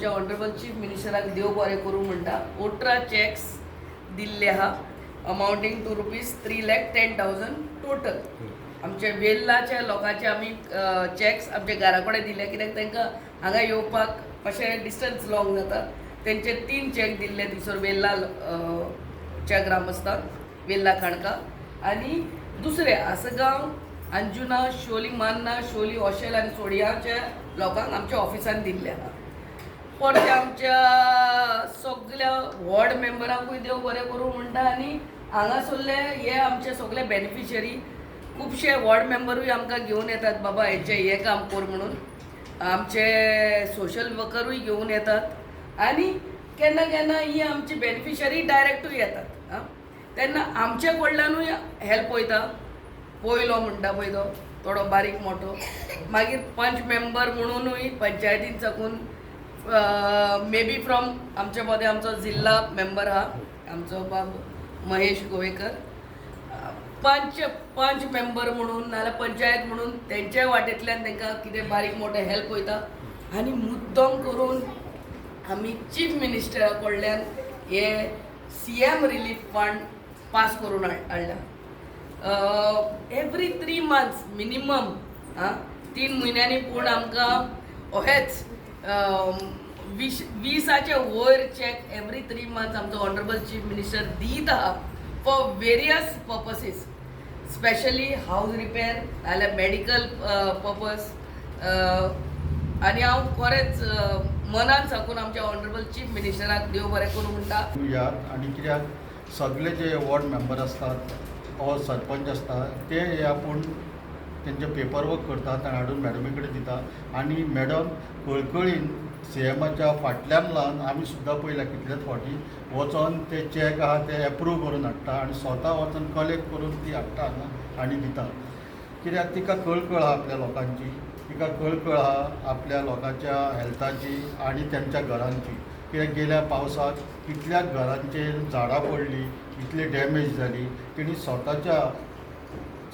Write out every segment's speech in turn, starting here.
आमच्या honourable chief मिनिस्टराक देव बरें करूं म्हणटा. 18 चॅक्स दिल्ले आहा, amounting to ₹3,10,000 total. आमच्या वेल्लाच्या लोकांचे आमी चॅक्स आमच्या घरा कडेन दिले, कित्याक तांकां हांगा येवपाक मातशें डिस्टन्स लॉंग जाता. तेंचे तीन चॅक दिल्ले थंयसर वेल्ला च्या ग्रामस्थांक, वेल्ला खाणका आनी दुसरे आसगांव, अंजुना, शोली, मान्ना, शोली, ओशेल आनी सोडियाच्या लोकांक आमच्या ऑफिसान दिल्ले आहा. परते आमच्या सगल्या वॉर्ड मेंबरांकूय देव बरें करूं म्हणटा. आनी हांगासरले हे आमचे सगळे बेनिफिशरी, खुबशे वॉर्ड मेंबरूय आमकां घेवन येतात, बाबा हेचें हें काम कर म्हणून. आमचे सोशल वर्करूय घेवन येतात आनी केन्ना केन्ना ही आमची बेनिफिशरी डायरेक्टूय येतात. आं, तेन्ना आमच्या कडल्यानूय हेल्प वयता. पयलो म्हणटा पळय तो थोडो बारीक मोठो, मागीर पंच मेंबर म्हणुनूय पंचायतीन साकून, मे बी फ्रॉम आमच्या मदें आमचो जिल्हा मेंबर आहा, आमचो बाब महेश गोवेकर. पंच पंच मेंबर म्हणून नाजाल्यार पंचायत म्हणून तेंच्या वाटेंतल्यान तांकां कितें बारीक मोठें हेल्प वयता. आनी मुद्दम करून आमी चीफ मिनिस्टरा कडल्यान हे सीएम रिलीफ फंड पास करून हाडला. एवरी 3 मंथ्स मिनिमम, आं, 3 म्हयन्यांनी पूण आमकां अहेच 20 20चे वयर चॅक एवरी 3 मंथ्स आमचो ऑनरेबल चीफ मिनिस्टर दीत आहा for various purposes, specially house repair नाल्यार मेडिकल पर्पज. आनी हांव खरेंच मनान साकून आमच्या ऑनरेबल चीफ मिनिस्टराक देव बरें करूं म्हणटा. याद आनी कित्याक सगळे जे वॉर्ड मेंबर आसतात ओ सरपंच आसता, ते हे आपूण तेंचे पेपर वर्क करतात आनी हाडून मॅडमी कडेन दिता आनी मॅडम कळकळीन सीएमाच्या फाटल्यान लावन, आमी सुद्दां पळयल्या कितलेच फावटी वचोन ते चॅक आहा ते एप्रूव करून हाडटा आनी स्वता वचोन कलेक्ट करून ती हाडटा हांगा आनी दिता. कित्याक तिका कळकळ आहा आपल्या लोकांची, तिका कळकळ आहा आपल्या लोकांच्या हेल्थाची आनी तेंच्या घरांची. कित्याक गेल्या पावसाक कितल्याच घरांचेर झाडां पडली, कितली डॅमेज जाली. तेणी स्वताच्या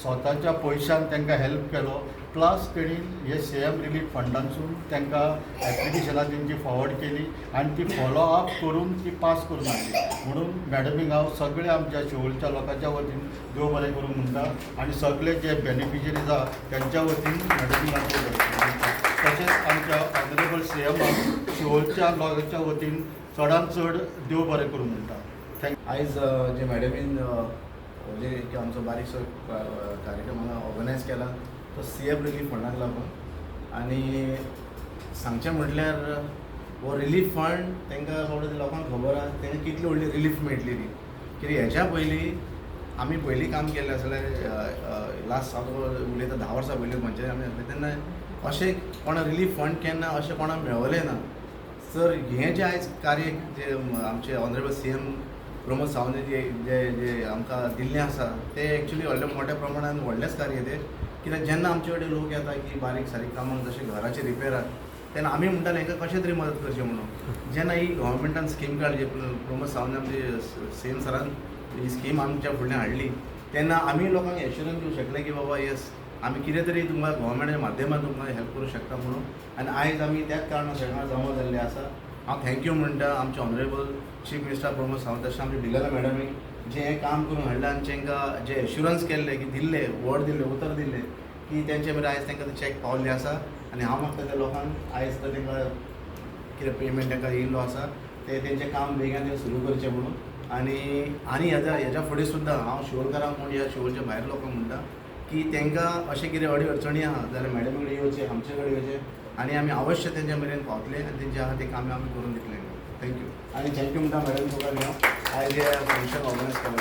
स्वताच्या पयशान तांकां हेल्प केलो, प्लस तेणी हे सीएम रिलीफ फंडांसून तांकां एप्लिकेशनां तेंची फॉवर्ड केली आनी ती फॉलो अप करून ती पास करून हाडली. म्हणून मॅडमीक हांव सगळे आमच्या शिवोलच्या लोकांच्या वतीन देव बरें करूं म्हणटा आनी सगळे जे बेनिफिशरीज आहा तेंच्या वतीन मॅडमीक हांव देव बरें करूं म्हणटा. तशेंच आमच्या ऑनरेबल सीएमाक शिवोलच्या लोकांच्या वतीन चडान चड देव बरें करूं म्हणटा. Thank आयज जे मॅडमीन जे एक आमचो बारीकसो कार्यक्रम हांगा ऑर्गनायज केला तो सीएम रिलीफ फंडाक लागून. आनी सांगचें म्हटल्यार हो रिलीफ फंड तांकां बाबडो लोकांक खबर आहा तांकां कितली व्हडली रिलीफ मेळटली ती. कित्याक हेच्या पयलीं आमी पयलीं काम केल्लें आसलें, लास्ट हांव तुका उलयता, 10 वर्सां पयलीं पंचायत आमी आसले तेन्ना अशें कोणा रिलीफ फंड केन्ना अशें कोणाक मेळवलें ना. सर, हें जें आयज कार्य जे आमचे ऑनरेबल सीएम प्रमोद सावंत जे जे जे आमकां दिल्लें आसा तें एक्चुली व्हडल्या मोठ्या प्रमाणान व्हडलेंच कार्य तें. कित्याक जेन्ना आमचे कडेन लोक येता की बारीक सारीक कामाक, जशें घराचे रिपेराक, तेन्ना आमी म्हणटाले हांकां कशें तरी मदत करची म्हणून. जेन्ना ही गव्हर्मेंटान स्कीम काडली, प्रमोद सावंत आमचे सीएम सरान ही स्कीम आमच्या फुडल्यान हाडली, तेन्ना आमी लोकांक एश्युरन्स दिवंक शकले की बाबा येस, आमी कितें तरी तुमकां गव्हर्मेंटाच्या माध्यमांत तुमकां हेल्प करूंक शकता म्हणून. आनी आयज आमी त्याच कारणान सगळ्यांक जमा जाल्ले आसा. हांव thank you म्हणटा आमचे honourable chief minister Pramod Sawant, तशें आमचे डिलेला मॅडमीक, जें हें काम करून हाडलें आनी तांकां जें एश्युरन्स केल्लें की दिल्लें, वर्ड दिल्लें, उतर दिल्लें की तेंचे मेरेन आयज तांकां ते चॅक पावल्ले आसा. आनी हांव मागता त्या लोकांक आयज तर तांकां कितें पेमेंट तांकां येयल्लो आसा ते तेंचें काम बेगीन ते सुरू करचें म्हणून. आनी आनी हेज्या फुडें सुद्दां हांव शिवोलकारांक म्हूण, ह्या शिवोलच्या भायर लोकांक म्हणटा की तांकां अशें कितें अडी अडचणी आहा जाल्यार मॅडमी कडेन येवचें, आमचे कडेन येवचें आनी आमी अवश्य तेंच्या मेरेन पावतले आनी तेंचें आहा तें कामां आमी करून दितले. Thank you. आनी thank you म्हणटा मॅडम तुका हांव आयज हें फंक्शन ऑर्गनायज केलें.